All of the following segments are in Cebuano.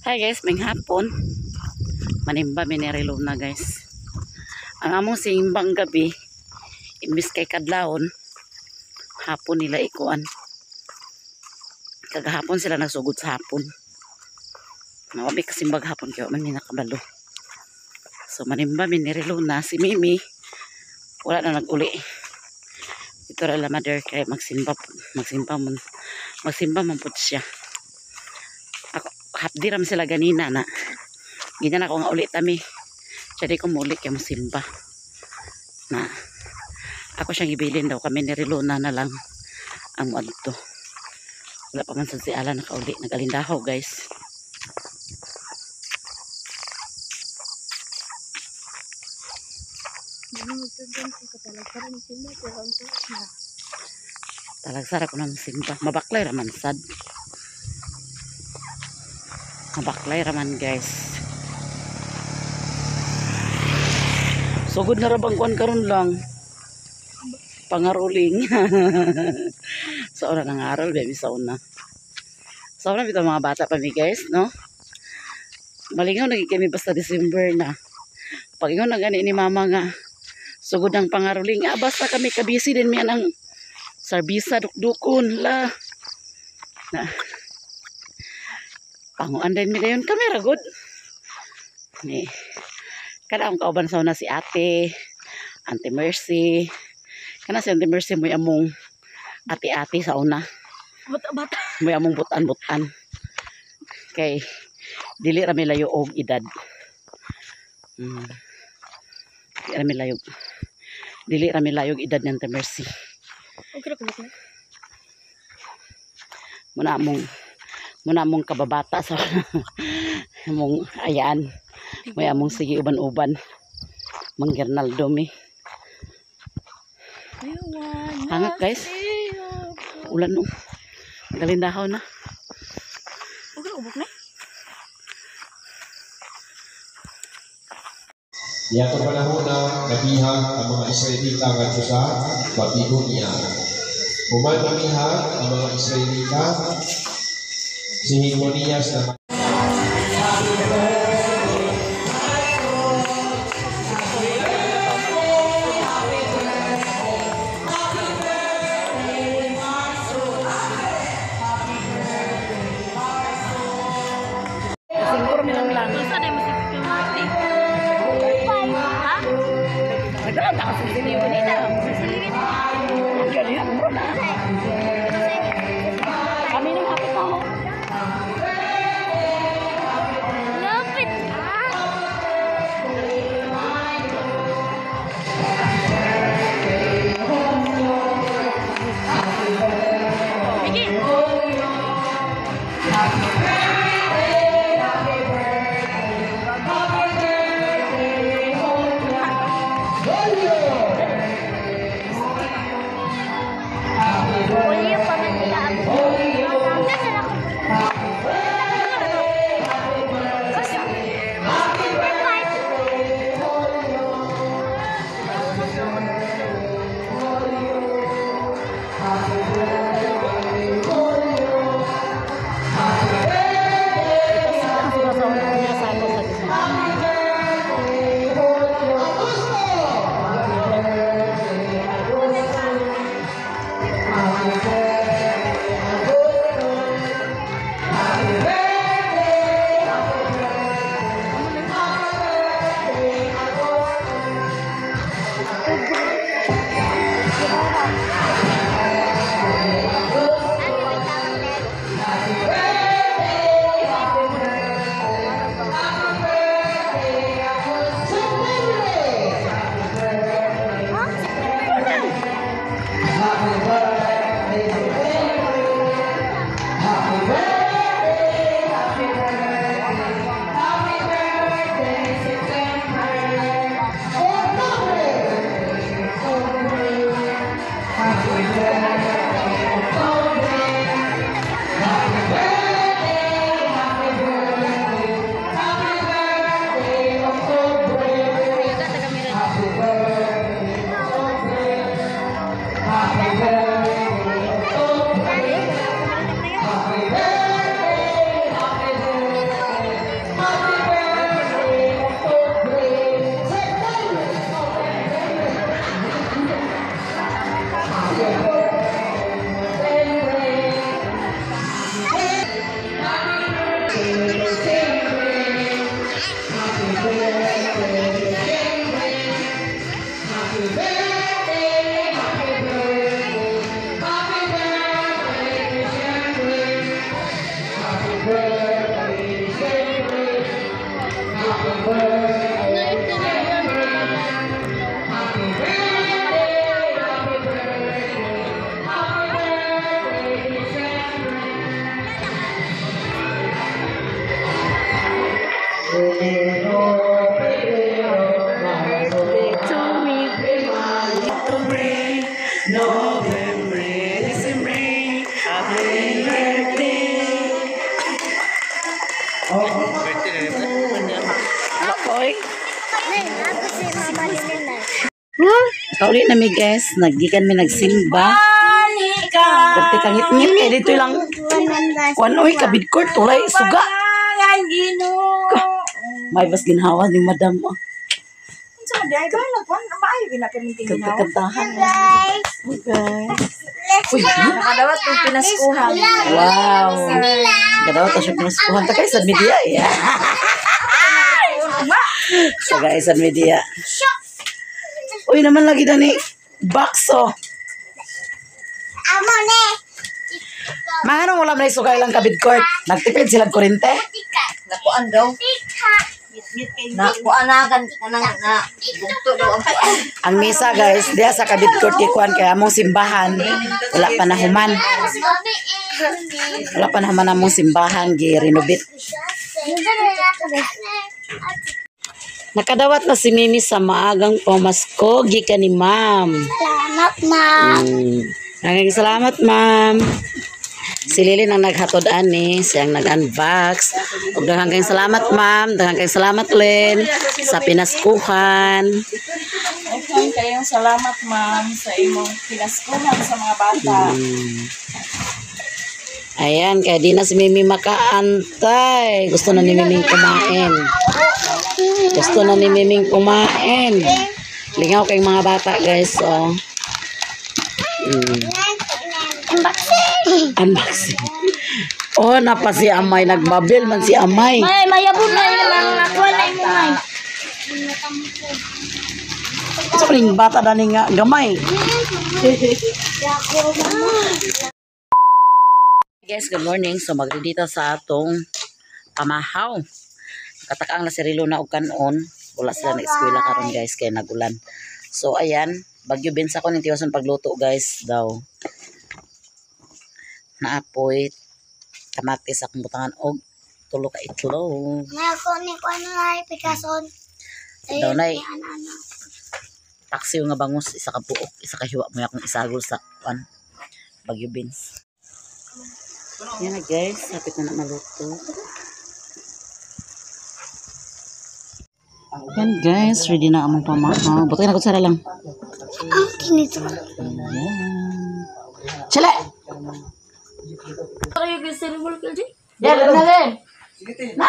Hi guys, maayong hapon. Manimba mi ni Relona, guys. Ang among simbang gabi, imbis kay kadlawon, hapon nila ikuan. Kagahapon sila nagsugod sa hapon. Nawabi kasimbag hapon kay wa man mi nakabalo. So manimba mi ni Relona, si Mimi wala na nag-uli. Ito ra la mother kay magsimba magsimba man magsimba man pud siya. Ako hapdi ram sila ganina na. Ganyan ako nga uli tami. Siya di ko muli kay mosimba. Na ako siyang ibilin daw kami ni Relona na lang ang moadto. Wala pa man sad si Alan nakauli. Nag-alindahaw, guys. Talagsara ko ng simba. Mabaklay raman sad. Mabaklay raman, guys. Sugod na ra bang kuan karon lang. Pangaruling. Sa una nang aral, baby, sa una. Sa una bitaw mga bata pa mi, guys, no? Malingaw nagi kami basta December na. Pag ingon na gani ni mama nga sugod ang pangaruling, ah, basta kami kabisi din mi anang sarbisa dukdukon la. Na. Panguan din mi dayon kami ra gud. Ni kada ang kauban sa una si ate, Auntie Mercy. Kana si Auntie Mercy mo'y among ate-ate sa una. Bata-bata. Mo'y among butan-butan. Kay dili ra mi layo og edad. Dili ra mi layo. Dili ra mi layo og edad ni Auntie Mercy. Okay ra ko na. Muna among kababata sa among ayaan. May among sige uban-uban. Manggernaldo mi. Hangak, guys. Ulan no. Galindahaw na. Okay ubok na. Niadtong panahona, nabihag ang mga Israelita ngadto sa Babilonia. Human namihag ang mga Israelita, si Jeconias na Siguro mi lang lang. Unsa na mo si birthday? Ha? Nagdala ta kasi siliwin nila. Silingin. Ganyan, bro na. Kami nang hapit ako. Lapit ah. Miki. November, December, happy birthday. Oy. Kauli na mi, guys, naggikan mi nagsimba. Pagti kangit-ngit kay dito lang. Kuan oy, kabid court tulay suga. May bas ginhawa ni madam. Oh. Unsa man di ay gala kuan maayo gina kami tinginaw. Kanta-kantahan. Guys, Okay. let's Uy, go. Nakadawat og pinaskuhan. Wow. Kadawat ta siya pinaskuhan ta kay sa media. Yeah. Sa guys sa media. Uy naman lagi dani box oh. Amo ne. Mga anong wala man sugay lang kabid court. Nagtipid sila kurente. Nakuan daw. Nakuan na kan kanang na bugto daw ang kuan. Ang misa guys, diha sa kabid court kikuan kay among simbahan wala pa na human. Wala pa na human among simbahan gi-renovate. Nakadawat na si Mimi sa maagang pamasko gikan ni Ma'am. Salamat, ma'am. Maraming salamat, ma'am. Si Lily nang naghatod ani, siyang nag-unbox. Ug daghang kayong salamat, ma'am. Daghang kayong salamat, Len, sa pinaskuhan. Daghan kayong salamat, ma'am, sa imong pinaskuhan sa mga bata. Ayan, kaya di na si Mimi makaantay. Gusto na ni Miming kumain. Gusto na ni Miming kumain. Lingaw kayong mga bata, guys. Oh. Unboxing. Unboxing. Oh, napa si Amay. Nagbabil man si Amay. May mayabot na yung mga kuwan ay mo may. Sa so, bata na ni nga gamay. Guys, good morning. So magre dito sa atong pamahaw. Katakaang na si Rilo na og kanon. Wala sila na eskwela karon guys kay nagulan. So ayan, Bagyo bensa ko ning tiwason pagluto guys daw. Naapoy kamatis akong butangan og tulo ka itlog. May ako ni kuan na pikason. Daw na Ano ano. Taksiw nga bangus isa ka buok, isa ka hiwa mo akong isagol sa kuan Bagyo beans. Yan na guys, sapit na na maluto. Yan guys, ready na among pamahaw. Buti na kutsara lang. Ang kinito. Ayan. Chile! Kayo gyud silver kalji. Yan, na rin! Na!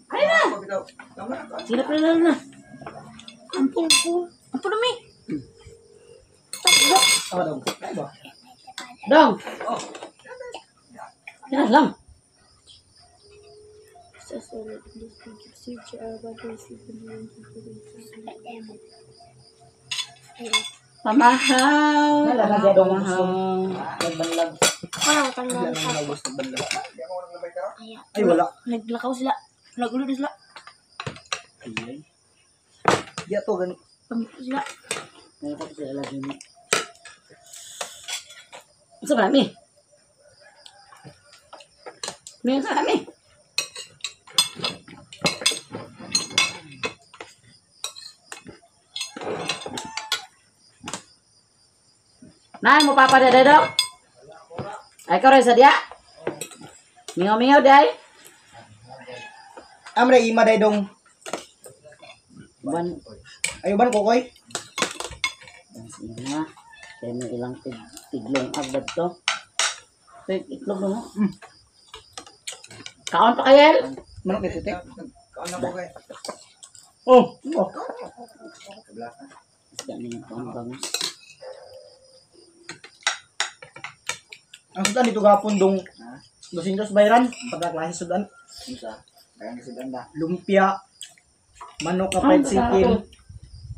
Ay na! Sila pa na na. Ampun ampun mi. Dong! Yan lang. Pamahaw! Pamahaw! Wala ko tanggal sa. Ay, wala. Naglakaw sila. Nagulo na sila. Ya to, ganun. Pamito sila. Meron pa sila lagi mo. Sa marami. Meron sa kami. Nay, mo papa dede dok. Ay ko rin sa dia. Mingaw-mingaw day. Amre, ima day dong. Ban Ayo ban kokoy? Sige. Kaya may ilang tiglong agad to. Tig itlog mo. Kaon pa kayel? Manok ni titik. Oh, oh. Isda niya kaon bangus. Ang sultan dito gapon dong. 200 bayran pagka klase sudan. Unsa? Dagan kasi ganda. Lumpia, manok na fried chicken.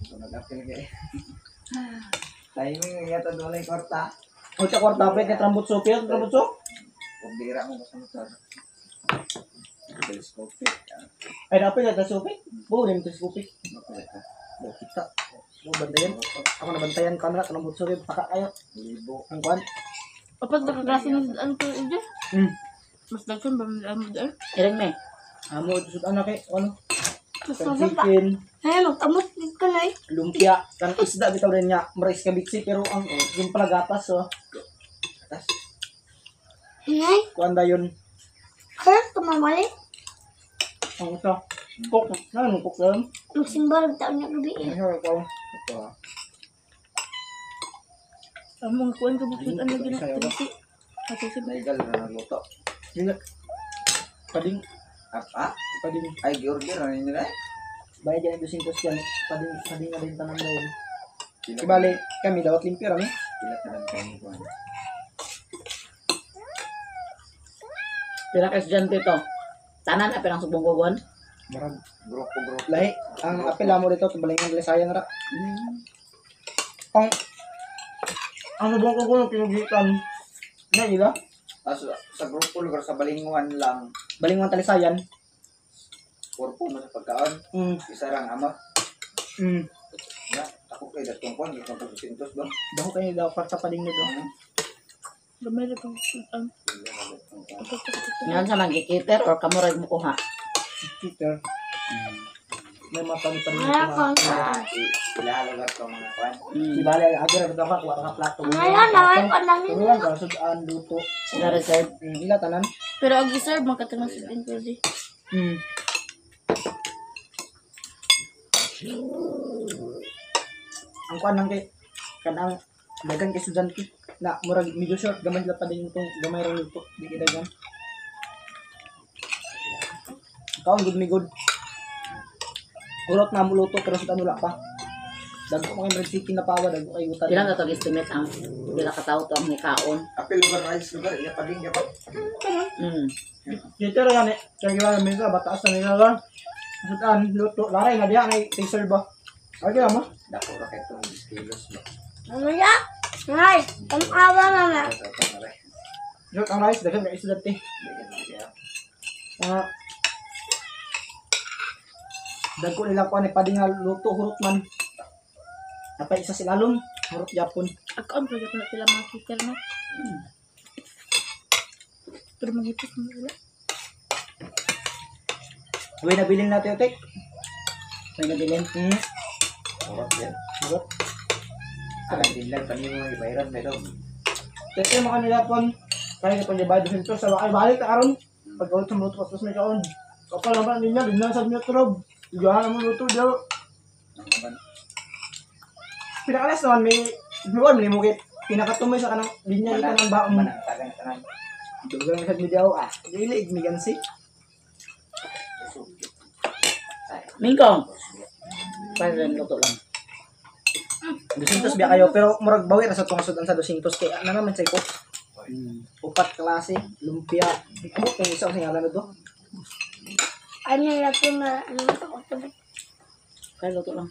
Ito nag-apil kay. Timing nga yata doon ay kwarta. O sa kwarta pa kay trambutso piyo, trambutso. Kung bira mo ba sa motor. Telescopic. Ay dapat ya telescopic. Bo rin telescopic. Makulit ha. Bo kita. Bo bantayan. Ako nabantayan camera trambutso kay paka kayo. Libo. Ang kuan. Kapag nakaklase ng sudan ko, hindi. Mas daghan ba mo daan? Iring me. Amo sudan na kay ano? Mas Fried daghan pa. chicken, Ay, magkamot ka na eh. lumpia, kanang isda bitaw rin niya, maris ka bitsi pero ang yung pala gatas oh. Atas. Hinay, Kuan dayon kaya tumamali. ang isa. Cook, na anong cook yun? Magsimba rin taon niya gabi eh. Ano ko? Ito ah. Ang mga kuwan ka bukod ano Ayun, gina. sayo ba? Ato si Naigal na nagluto. Yun. Pading, Ah, ah? pading. Ay, gi-order na ninyo na eh. Bayad yan 200 yan. Pading, pading na rin tanan dayon. Pila- Kibali, kami dawat limpyo rami. Pila ka lang kayo kuan. Pila ka estudyante to. Tanan na pirang subong kugon. Marag. Grupo, grupo. Lahi, ang apel amo dito, tubalingan lisayan ra. Ang ang lubong ko kuno pinugitan. Na ila, Ah, sa grupo lugar sa Balinguan lang. Balingan talisayan. Purpo mo sa pagkaon. Isa rang ama. Na, ako kay datong kuan, datong ko 200 ba? Daho kayo daw kwarta pa din nito. Gamay ra kang sudan. Ngayon sa mangikiter or kamurag mo kuha. Peter. May mata ni pa rin Wala ito. kang Ila lugar to mga kuan. Di bale ay agad ra ka kuha ka plato. Ngayon, naway ko lang Kami lang ka sudan luto. Sila reserve. Ila tanan. Pero ang reserve, magkatanong sa din pwede. Ang kuan lang kay kanang dagan kay sudan ki na murag medyo short gamay sila pa din itong gamay ra luto di kay dagan. Kaon good mi good. Urot na mo luto pero sudan wala pa. Dagko mga red chicken na pawa dagko kay utan. Pila ka to estimate ang pila ka tao to ang hikaon. Apil lugar rice lugar, iya pading gyapon. Dito ra gani, kay giwa mi sa bataas na nila lang. Sudan luto laray na diha nay taser ba. Okay mo. Dako ra kay tong 10 kilos ba. Mamaya, ngay, tamawa mama. Sa to na rin. Jot ang rice daghan kay isda te. Dagan na siya. Mga dagko nila kuan eh, padi nga luto hurot man. Napay isa sila lalom, hurot yapon. Ako ang pwede ko na sila mga kicker no? Pero manghipos mo sila. Uy, nabilin natin otek. May nabilin. Murot yan. Hurot. Alam din lang kami mga ibayran meron. Tete mga nila pon. Kaya sa pagdibay 200 sa wakay balik ta karon. Pag sa luto tapos may kaon. Kapal naman ninya dinna sa metro. Igahan mo luto daw. Pinakalas naman may may may mukit. Pinakatumoy sa kanang linya dito ng baong. Manang tagan tanan. Dugang sa media ah. Dili igmigansi. Mingkong. Pwede rin luto lang. 200 biya kayo pero murag bawi ra sa tong sudan sa 200 kay ana naman say ko. Upat klase, lumpia. Amo kung isa sa ngalan do. Ano lang po na, ano ito ko ito. Kaya luto lang.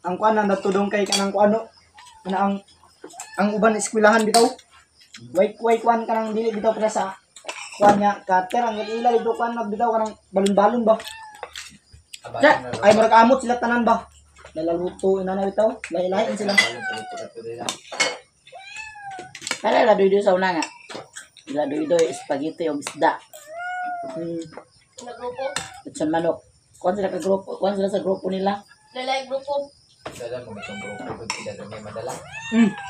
Ang kuan nang natudong kay kanang kuano. Ana ang uban eskwelahan bitaw. Way way kuan kanang dili bitaw para sa kuan niya cutter ang ila dito kuan na bitaw kanang balon-balon ba. Ay murag amot sila tanan ba. Lalaluto ina na bitaw. Lahi-lahi sila. Kaya ila doy sa una nga. Ila doy spaghetti o isda. Sila grupo? Litson manok. Kuan sila ka grupo, kuan sila sa grupo nila. Lalay grupo. Dala mo itong grupo kung sila lang may madala.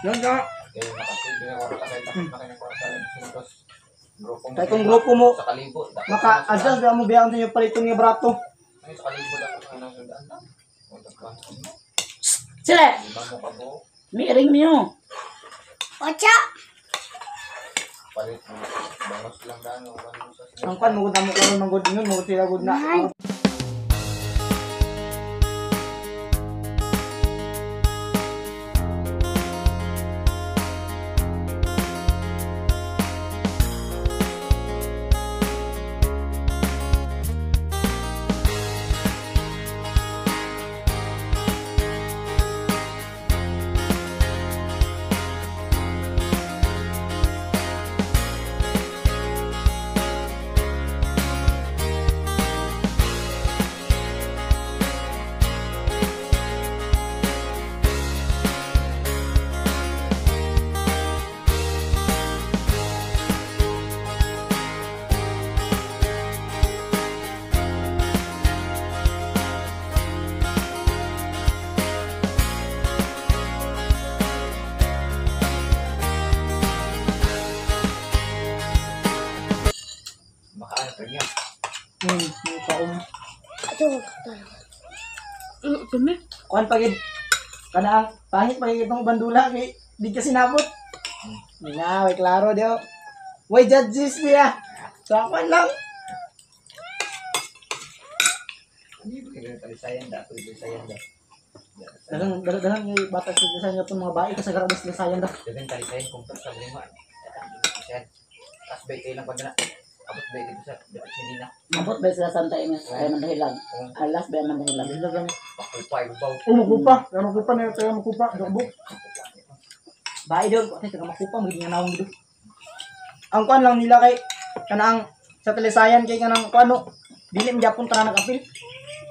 Yun ka. Kaya makasilbi ng kwarta kaya takot na kayo ng kwarta ng 200. Grupo mo. Kaya kung grupo mo Sa kalibo. dapat maka-adjust ba mo biya ang inyo paliton nga brato. Ay, sa kalibo dapat nga nang sundaan na. Kung tagkuhan ko mo. Sila, Lima mo ka buo. mi ring miyo. Ocha! Palit mo. Bangos lang daan. O ano sa Ang kuan mo gud na mo karon man gud ingon mo gud sila gud na. Nay. Kanya. Kaum. Kami. Kuan pagid. Kana ang pangit pagid itong bandula kay di kasi nabot. Nga, way klaro dio. Way judges niya. So kuan lang. Hindi ba kayo talisayan da? Talisayan da. Daghang daghang daghang yung bata sa lisayan nga mga bae kasi garabas lisayan da. Daghang talisayan kung sa lima. Talisayan. Tas bay kailang pa na. Abot bay dito sa dapat Medina. Abot ba sila Santa Ines? Ay, mandahilag. Alas ba mandahilag? Pakupa ibaw. Oh, makupa. Taga makupa na taga makupa. Gabo. Bae daw, ate taga makupa magiging nga nawong gido. Ang kuan lang nila kay kanang sa talisayan kay kanang kuano dili man gyapon tanan nag-apil.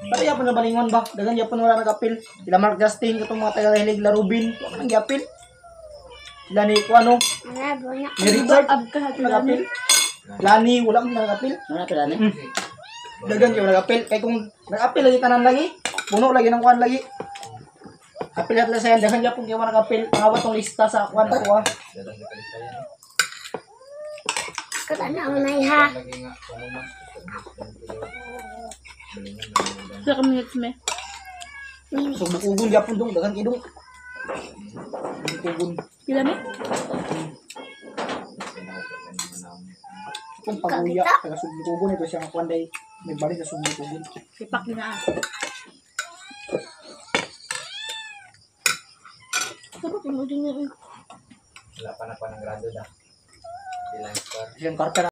Pero yapon na balingon ba? Dagan yapon wala nag-apil. Sila Mark Justin katong mga taga Hilig La Rubin, wala nang giapil. Sila ni kuano ni Richard Ab ka nag-apil. Lani wala man nag-apil. Wala pala ni? Dagan kayo nag-apil. Kay kung nag-apil lagi tanan lagi, puno lagi ng kuan lagi. Apil at lasayan, dagan yapon kayo nag-apil. Pangawat tong lista sa kuan ko ah. Daghang talisayan. ha. Lagi nga pamuma. Sa kami me. So bukugon yapon dong, dagan kay dong. Bukugon. Pila me? Kung paguya, taga sugbukugon ito siya nga kuan day. May balik sa sugbukugon. Sipak na ah. Sabot mo din Wala pa na pa ng grado da. Ilang score. Siyang karta.